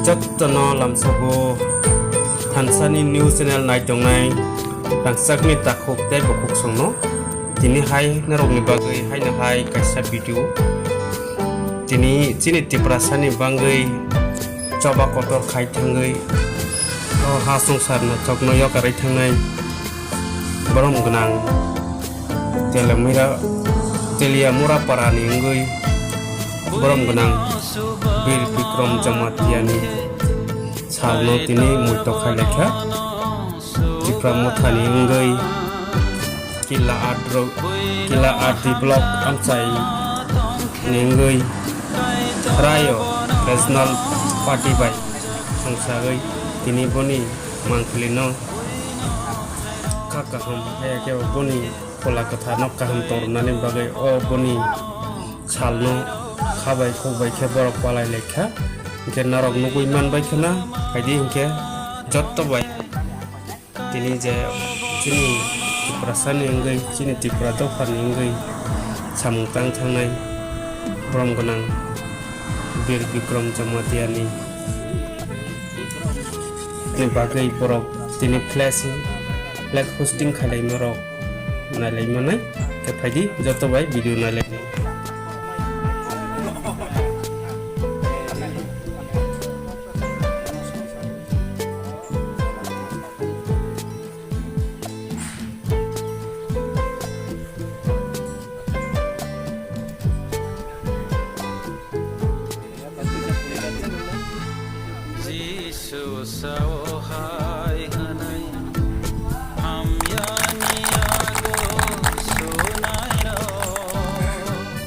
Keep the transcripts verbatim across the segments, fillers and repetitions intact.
Jotono lamsogo thansani news channel naitongnai rangchakni takhuk tei bukhuk songno. Tini hai norokni bagwi haino hai kaisa video. Tini chini Tiprasani bangwi choba kotor khai thangwi o ha songsarno chokno yokarwi thangnai borom gwnang Telamira, Teliamura parani wngwi borom gwnang Bir Bikrom Jamatia ni salno tini muito khai laikha. Tipra Mothani wngwi Killa Art ro-, Killa Art block amchai ni wngwi Rayo Regional Party bai songsagwi tini boni mangpili no kha kaham haya khe boni Phola kwtharno kaham tornani bagwi o boni salno kha bai khuk bai khe borok palai lai kha. Hinkhe norok nugwi man bai khna, phaidi hinkhe joto bai tini je chini Tiprasani wngwi, chini Tripura dophani wngwi samung tang thangnai borom gwnang Bir Bikrom Jamatia ni ni bagwi borok tini flash, flag hosting khailai norok nailai manai. Khe phaidi joto bai video nailai. Jisu sao hai hwnwi hamyani yago sunairok.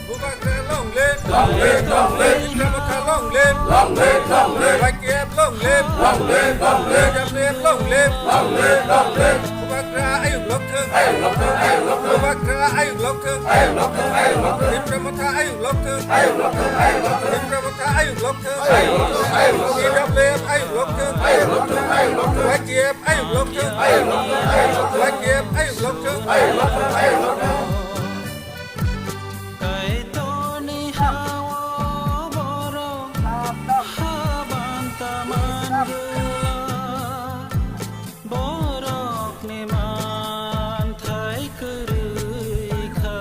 Bubagra long live, long live, long live. Bikram Motha long live, long live, long live. Y T F long live, long live, long live. T W F long live, long live, long live. Bubagra ayuk lok thung, ayuk lok thung, ayuk lok thung. Bubagra ayuk lok thung, ayuk lok thung, ayuk lok thung. Bikram Motha ayuk lok thung, ayuk lok thung, ayuk lok thung. Bikram Motha ayuk lok thung, ayuk lok thung, ayuk lok thung. T W F ayuk lok thung, ayuk lok thung, ayuk lok thung. Y T F ayuk lok thung, ayuk lok thung, ayuk lok thung. Y T F ayuk lok thung, ayuk lok thung, ayuk lok thung. Kaitorni hao borok habanta mangwla, borokni manthai kwrwi kha.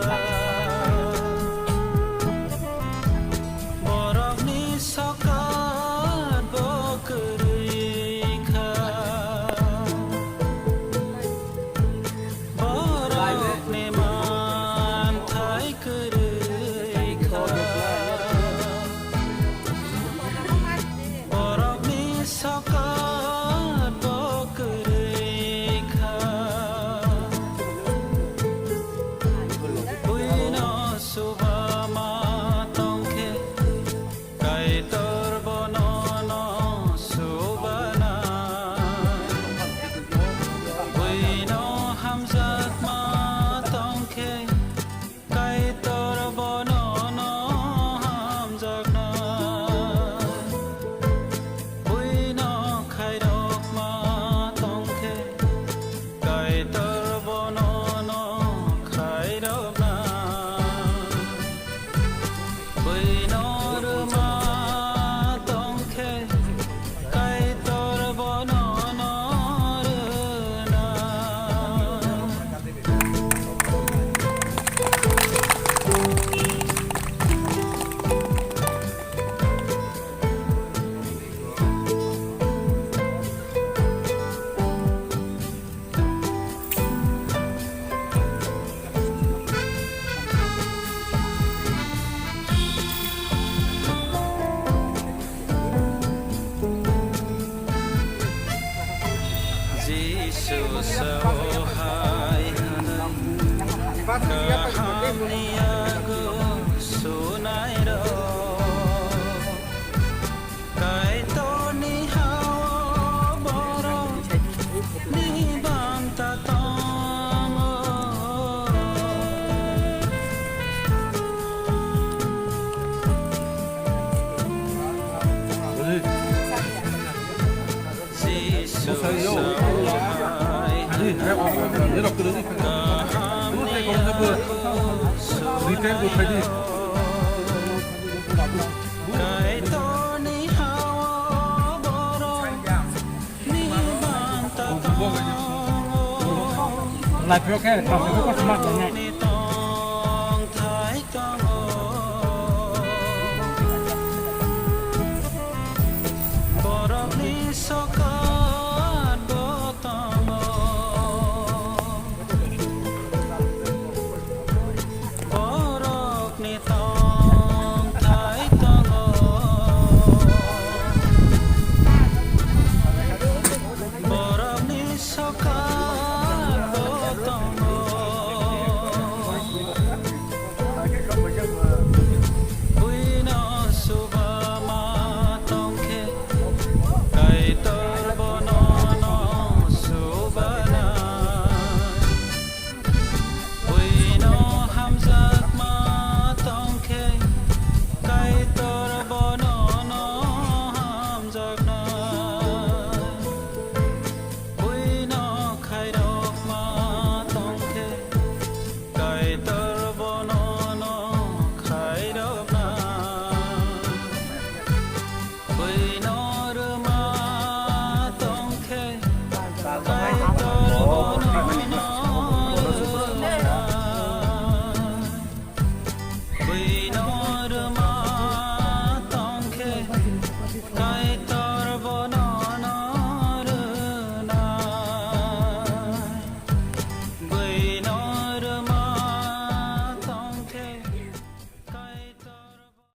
Borokni sokat bo kwrwi kha. Borokni manthai kwrwi kha. Borokni sokat bo kwrwi kha. Buino suba ma tongkhe, Kaitor bono no subana. Buino hamjakma tongkhe, Kaitor bono no hamjakna. Buino khairokma tongkhe, Kaitor bono no khairokna. Buino rwma tongkhe, Kaitor bono no rwna. Jisu sao hai hwnwi kahamni yago sunairok. Kaitorni hao borokni banta tongo. Jisu sao hai kahamni yago sunairok. Kaitorni hao Lai phiro khe, tongthai khe kosom ma khlainai.